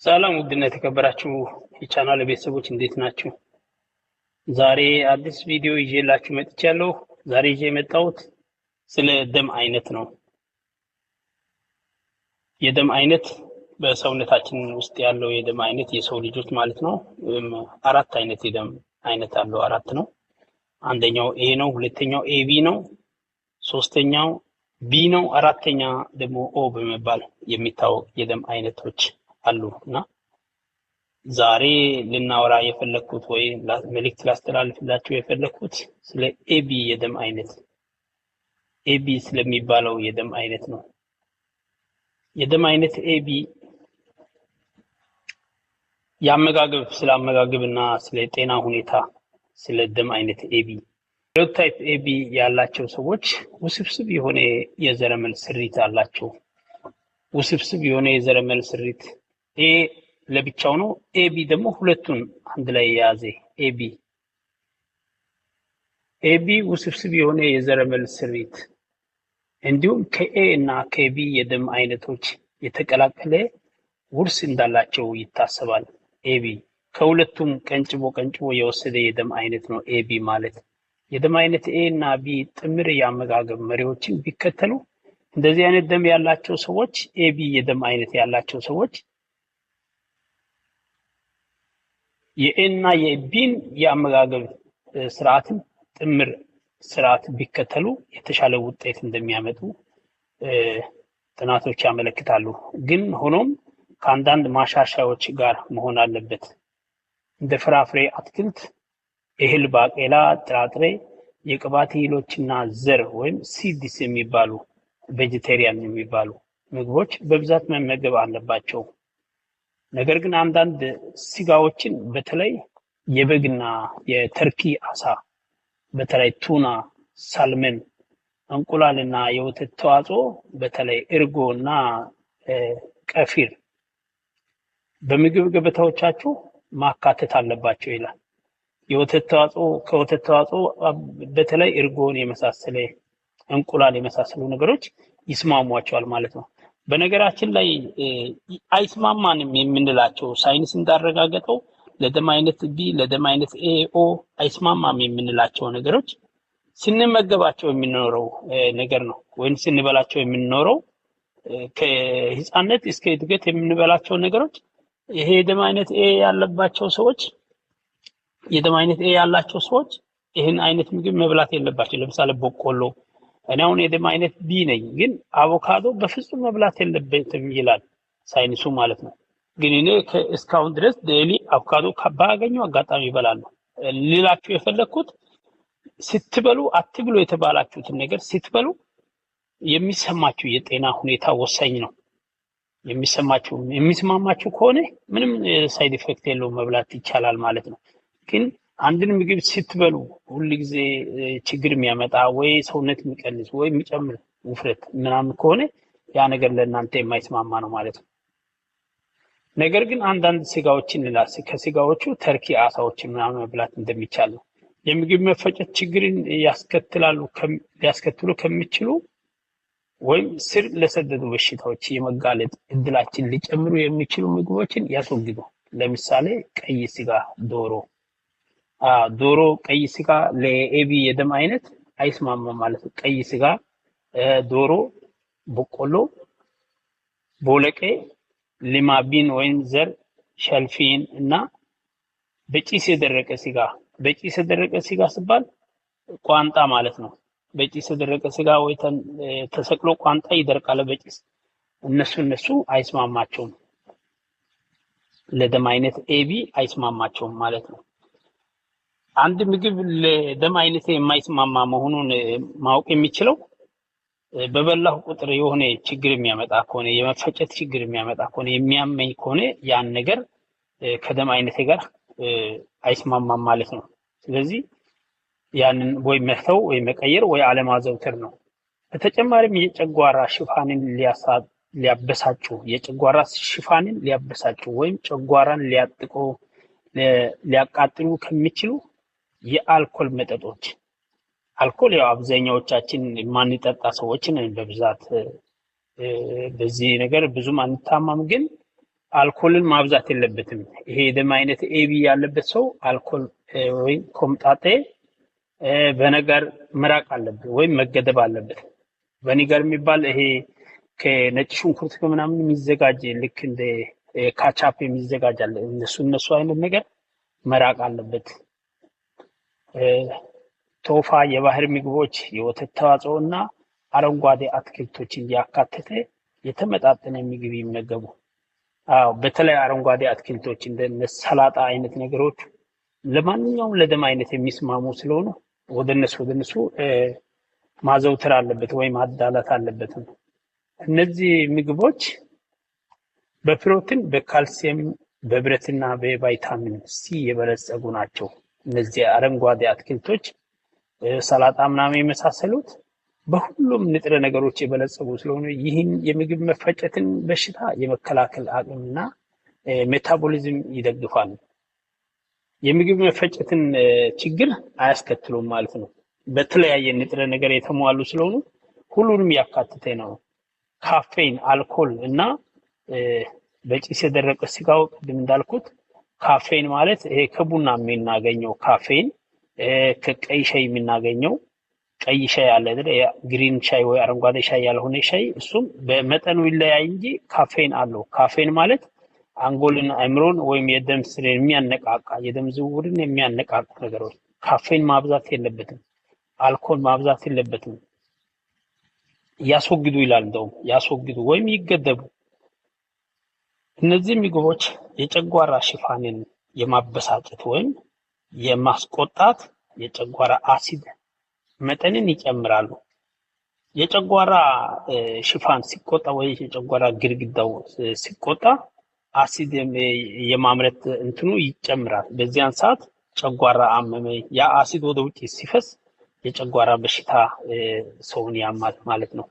ሰላም ውድና የተከበራችሁ የቻናል ቤተሰቦች እንዴት ናችሁ? ዛሬ አዲስ ቪዲዮ ይዤላችሁ መጥቻለሁ። ዛሬ ይዤ የመጣሁት ስለ ደም አይነት ነው። የደም አይነት በሰውነታችን ውስጥ ያለው የደም አይነት የሰው ልጆች ማለት ነው። አራት አይነት የደም አይነት አለው። አራት ነው። አንደኛው A ነው፣ ሁለተኛው AB ነው፣ ሶስተኛው B ነው፣ አራተኛ ደግሞ O በመባል የሚታወቅ የደም አይነቶች አሉ። እና ዛሬ ልናወራ የፈለግኩት ወይ መልእክት ላስተላልፍላችሁ የፈለግኩት ስለ AB የደም አይነት፣ AB ስለሚባለው የደም አይነት ነው። የደም አይነት AB የአመጋገብ፣ ስለ አመጋገብ እና ስለ ጤና ሁኔታ፣ ስለ ደም አይነት AB። Blood type AB ያላቸው ሰዎች ውስብስብ የሆነ የዘረመል ስሪት አላቸው። ውስብስብ የሆነ የዘረመል ስሪት A ለብቻው ነው። AB ደግሞ ሁለቱን አንድ ላይ የያዘ AB። AB ውስብስብ የሆነ የዘረመል ስሪት እንዲሁም ከ A እና ከ B የደም አይነቶች የተቀላቀለ ውርስ እንዳላቸው ይታሰባል። AB ከሁለቱም ቀንጭቦ ቀንጭቦ የወሰደ የደም አይነት ነው AB ማለት። የደም አይነት A እና B ጥምር የአመጋገብ መሪዎችን ቢከተሉ እንደዚህ አይነት ደም ያላቸው ሰዎች፣ AB የደም አይነት ያላቸው ሰዎች የ A እና የ B ን የአመጋገብ ስርዓትን ጥምር ስርዓት ቢከተሉ የተሻለ ውጤት እንደሚያመጡ ጥናቶች ያመለክታሉ። ግን ሆኖም ከአንዳንድ ማሻሻያዎች ጋር መሆን አለበት። እንደ ፍራፍሬ፣ አትክልት፣ እህል፣ ባቄላ፣ ጥራጥሬ፣ የቅባት እህሎችና ዘር ወይም seeds የሚባሉ vegetarian የሚባሉ ምግቦች በብዛት መመገብ አለባቸው። ነገር ግን አንዳንድ ስጋዎችን በተለይ የበግና የተርኪ አሳ፣ በተለይ tuna፣ salmon፣ እንቁላልና የወተት ተዋጽኦ በተለይ እርጎ እና kefir በምግብ ገበታዎቻችሁ ማካተት አለባቸው ይላል። የወተት ተዋጽኦ፣ ከወተት ተዋጽኦ በተለይ እርጎን የመሳሰለ፣ እንቁላል የመሳሰሉ ነገሮች ይስማሟቸዋል ማለት ነው። በነገራችን ላይ አይስማማንም የምንላቸው፣ ሳይንስ እንዳረጋገጠው ለደም አይነት B፣ ለደም አይነት A፣ O አይስማማም የምንላቸው ነገሮች ስንመገባቸው የምንኖረው ነገር ነው ወይም ስንበላቸው የምንኖረው፣ ከህፃነት እስከ እድገት የምንበላቸው ነገሮች። ይሄ የደም አይነት A ያለባቸው ሰዎች፣ የደም አይነት A ያላቸው ሰዎች ይህን አይነት ምግብ መብላት የለባቸው። ለምሳሌ በቆሎ፣ እኔ አሁን የደም አይነት B ነኝ፣ ግን አቮካዶ በፍጹም መብላት የለበትም ይላል ሳይንሱ ማለት ነው። ግን እኔ እስካሁን ድረስ daily አቮካዶ ባገኘው አጋጣሚ ይበላሉ። ልላችሁ የፈለግኩት ስትበሉ አትብሉ የተባላችሁትን ነገር ስትበሉ የሚሰማችሁ የጤና ሁኔታ ወሳኝ ነው። የሚሰማችሁ፣ የሚስማማችሁ ከሆነ ምንም side effect የለውም፣ መብላት ይቻላል ማለት ነው። ግን አንድን ምግብ ስትበሉ ሁል ጊዜ ችግር የሚያመጣ ወይ ሰውነት የሚቀንስ ወይ የሚጨምር ውፍረት ምናምን ከሆነ ያ ነገር ለእናንተ የማይስማማ ነው ማለት ነው። ነገር ግን አንዳንድ ስጋዎችን ላስ ከስጋዎቹ ተርኪ አሳዎችን ምናምን መብላት እንደሚቻል ነው። የምግብ መፈጨት ችግርን ያስከትላሉ ሊያስከትሉ ከሚችሉ ወይም ስር ለሰደዱ በሽታዎች የመጋለጥ እድላችን ሊጨምሩ የሚችሉ ምግቦችን ያስወግዱ። ለምሳሌ ቀይ ስጋ፣ ዶሮ። ዶሮ፣ ቀይ ስጋ ለ AB የደም አይነት አይስማማም ማለት ነው። ቀይ ስጋ፣ ዶሮ፣ በቆሎ፣ ቦለቄ፣ lima bean ወይም ዘር፣ shellfish እና በጭስ የደረቀ ስጋ። በጭስ የደረቀ ስጋ ሲባል ቋንጣ ማለት ነው። በጭስ የደረቀ ስጋ ወይ ተሰቅሎ ቋንጣ ይደርቃል በጭስ። እነሱ አይስማማቸውም። ለደም አይነት AB አይስማማቸውም ማለት ነው። አንድ ምግብ ለደም አይነት የማይስማማ መሆኑን ማወቅ የሚችለው በበላሁ ቁጥር የሆነ ችግር የሚያመጣ ከሆነ፣ የመፈጨት ችግር የሚያመጣ ከሆነ፣ የሚያመኝ ከሆነ ያን ነገር ከደም አይነቴ ጋር አይስማማም ማለት ነው። ስለዚህ ያንን ወይ መተው ወይ መቀየር ወይ አለማዘውተር ነው። በተጨማሪም የጨጓራ ሽፋንን ሊያበሳጩ፣ የጨጓራ ሽፋንን ሊያበሳጩ ወይም ጨጓራን ሊያጥቆ ሊያቃጥሉ ከሚችሉ የአልኮል መጠጦች። አልኮል ያው አብዛኛዎቻችን የማንጠጣ ሰዎች ነን በብዛት፣ በዚህ ነገር ብዙም አንታማም። ግን አልኮልን ማብዛት የለበትም። ይሄ የደም አይነት AB ያለበት ሰው አልኮል ወይም ኮምጣጤ vinegar መራቅ አለበት ወይም መገደብ አለበት። Vinegar የሚባል ይሄ ከነጭ ሽንኩርት ከምናምን የሚዘጋጅ ልክ እንደ ካቻፕ የሚዘጋጅ አለ። እነሱ አይነት ነገር መራቅ አለበት። ቶፋ፣ የባህር ምግቦች፣ የወተት ተዋጽኦ እና አረንጓዴ አትክልቶችን ያካተተ የተመጣጠነ ምግብ ይመገቡ። አዎ፣ በተለይ አረንጓዴ አትክልቶች እንደ ሰላጣ አይነት ነገሮች ለማንኛውም ለደም አይነት የሚስማሙ ስለሆኑ ወደ እነሱ ማዘውተር አለበት ወይም ማዳላት አለበት። እነዚህ ምግቦች በፕሮቲን፣ በካልሲየም፣ በብረትና በቫይታሚን ሲ የበለጸጉ ናቸው። እነዚህ አረንጓዴ አትክልቶች፣ ሰላጣ ምናምን የመሳሰሉት በሁሉም ንጥረ ነገሮች የበለጸጉ ስለሆኑ ይህን የምግብ መፈጨትን በሽታ የመከላከል አቅምና metabolism ይደግፋሉ። የምግብ መፈጨትን ችግር አያስከትሉም ማለት ነው። በተለያየ ንጥረ ነገር የተሟሉ ስለሆኑ ሁሉንም ያካተተ ነው። ካፌን፣ አልኮል እና በጭስ የደረቀ ስጋው፣ ቅድም እንዳልኩት ካፌን ማለት ይሄ ከቡና የምናገኘው ካፌን፣ ከቀይ ሻይ የምናገኘው ቀይ ሻይ አለ አይደል? Green ሻይ ወይ አረንጓዴ ሻይ ያልሆነ ሻይ፣ እሱም በመጠኑ ይለያይ እንጂ ካፌን አለው። ካፌን ማለት አንጎልን፣ አእምሮን ወይም የደም ስርን የሚያነቃቃ፣ የደም ዝውውርን የሚያነቃቁ ነገሮች። ካፌን ማብዛት የለበትም። አልኮል ማብዛት የለበትም። ያስወግዱ ይላል። እንደውም ያስወግዱ ወይም ይገደቡ። እነዚህ ምግቦች የጨጓራ ሽፋንን የማበሳጨት ወይም የማስቆጣት የጨጓራ አሲድ መጠንን ይጨምራሉ። የጨጓራ ሽፋን ሲቆጣ ወይ የጨጓራ ግድግዳው ሲቆጣ አሲድ የማምረት እንትኑ ይጨምራል። በዚያን ሰዓት ጨጓራ አመመኝ፣ ያ አሲድ ወደ ውጭ ሲፈስ የጨጓራ በሽታ ሰውን ያማል ማለት ነው።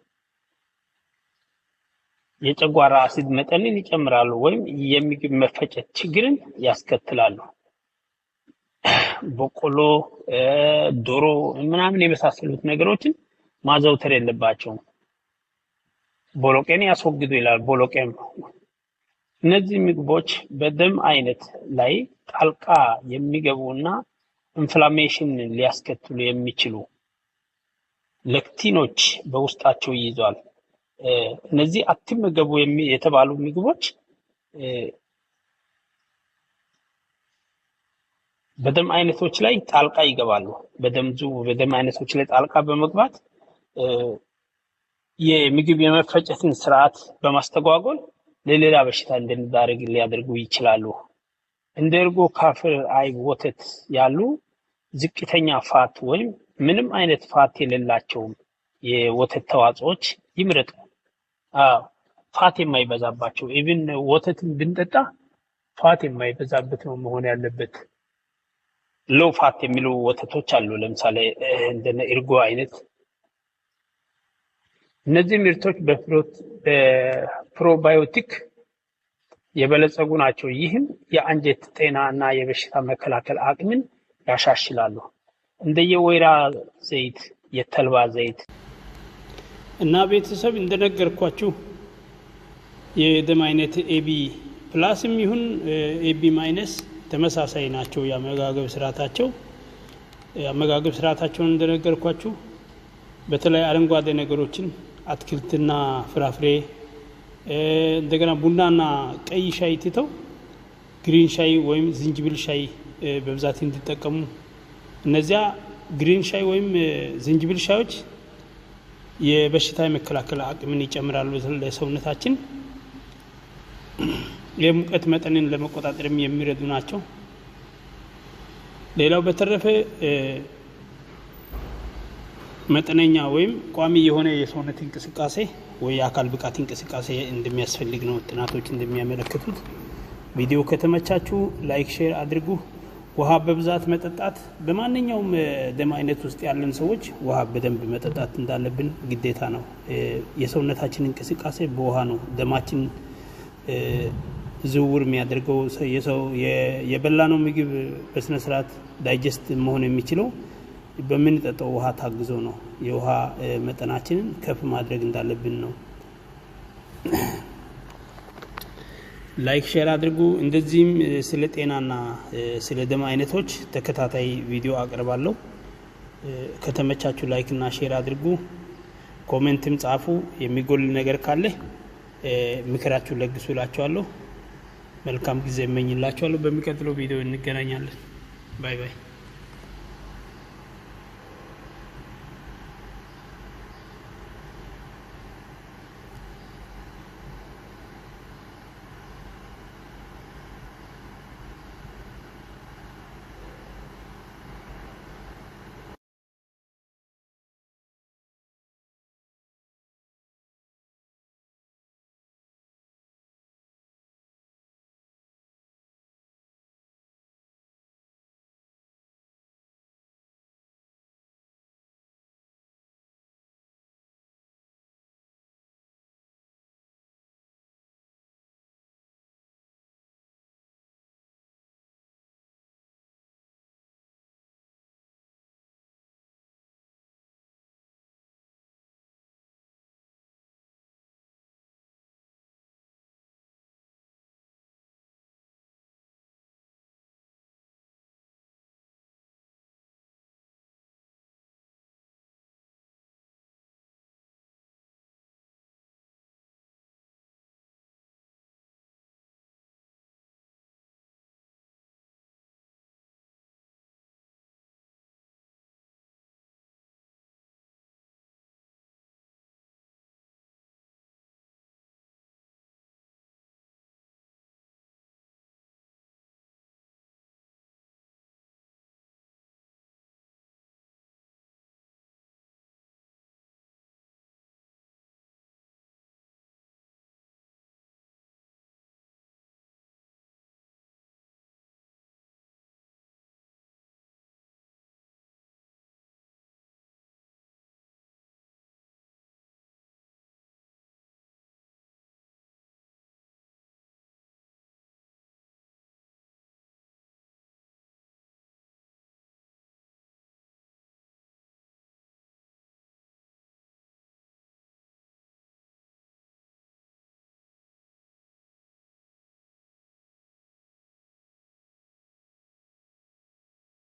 የጨጓራ አሲድ መጠንን ይጨምራሉ ወይም የምግብ መፈጨት ችግርን ያስከትላሉ። በቆሎ፣ ዶሮ ምናምን የመሳሰሉት ነገሮችን ማዘውተር የለባቸውም። ቦሎቄን ያስወግዱ ይላል። ቦሎቄም እነዚህ ምግቦች በደም አይነት ላይ ጣልቃ የሚገቡና inflammation ሊያስከትሉ የሚችሉ lectin ኦች በውስጣቸው ይይዟል። እነዚህ አትመገቡ የተባሉ ምግቦች በደም አይነቶች ላይ ጣልቃ ይገባሉ። በደም አይነቶች ላይ ጣልቃ በመግባት የምግብ የመፈጨትን ስርዓት በማስተጓጎል ለሌላ በሽታ እንድንዳረግ ሊያደርጉ ይችላሉ። እንደ እርጎ፣ ካፍር፣ አይብ፣ ወተት ያሉ ዝቅተኛ fat ወይም ምንም አይነት fat የሌላቸውም የወተት ተዋጽኦች ይምረጡ። አዎ፣ fat የማይበዛባቸው፣ even ወተትን ብንጠጣ fat የማይበዛበት ነው መሆን ያለበት። Low fat የሚሉ ወተቶች አሉ። ለምሳሌ እንደነ እርጎ አይነት። እነዚህ ምርቶች በ probiotic የበለጸጉ ናቸው። ይህም የአንጀት ጤና እና የበሽታ መከላከል አቅምን ያሻሽላሉ። እንደ የወይራ ዘይት፣ የተልባ ዘይት እና ቤተሰብ፣ እንደነገርኳችሁ የደም አይነት AB plus ም ይሁን AB minus ተመሳሳይ ናቸው። የአመጋገብ ስርዓታቸውን እንደነገርኳችሁ በተለይ አረንጓዴ ነገሮችን፣ አትክልትና ፍራፍሬ፣ እንደገና ቡናና ቀይ ሻይ ትተው green ሻይ ወይም ዝንጅብል ሻይ በብዛት እንዲጠቀሙ። እነዚያ green ሻይ ወይም ዝንጅብል ሻዮች የበሽታ የመከላከል አቅምን ይጨምራሉ። ለሰውነታችን የሙቀት መጠንን ለመቆጣጠርም የሚረዱ ናቸው። ሌላው በተረፈ መጠነኛ ወይም ቋሚ የሆነ የሰውነት እንቅስቃሴ ወይ የአካል ብቃት እንቅስቃሴ እንደሚያስፈልግ ነው ጥናቶች እንደሚያመለክቱት። ቪዲዮ ከተመቻችሁ like፣ share አድርጉ። ውሃ በብዛት መጠጣት፣ በማንኛውም ደም አይነት ውስጥ ያለን ሰዎች ውሃ በደንብ መጠጣት እንዳለብን ግዴታ ነው። የሰውነታችን እንቅስቃሴ በውሃ ነው። ደማችን ዝውውር የሚያደርገው፣ የሰው የበላነው ምግብ በስነ ስርዓት digest መሆን የሚችለው በምንጠጣው ውሃ ታግዞ ነው። የውሃ መጠናችንን ከፍ ማድረግ እንዳለብን ነው። Like share አድርጉ። እንደዚህም ስለ ጤናና ስለ ደም አይነቶች ተከታታይ ቪዲዮ አቅርባለሁ። ከተመቻችሁ like እና share አድርጉ። Comment ም ጻፉ። የሚጎል ነገር ካለ ምክራችሁን ለግሱ እላችኋለሁ። መልካም ጊዜ እመኝላችኋለሁ። በሚቀጥለው ቪዲዮ እንገናኛለን። Bye bye።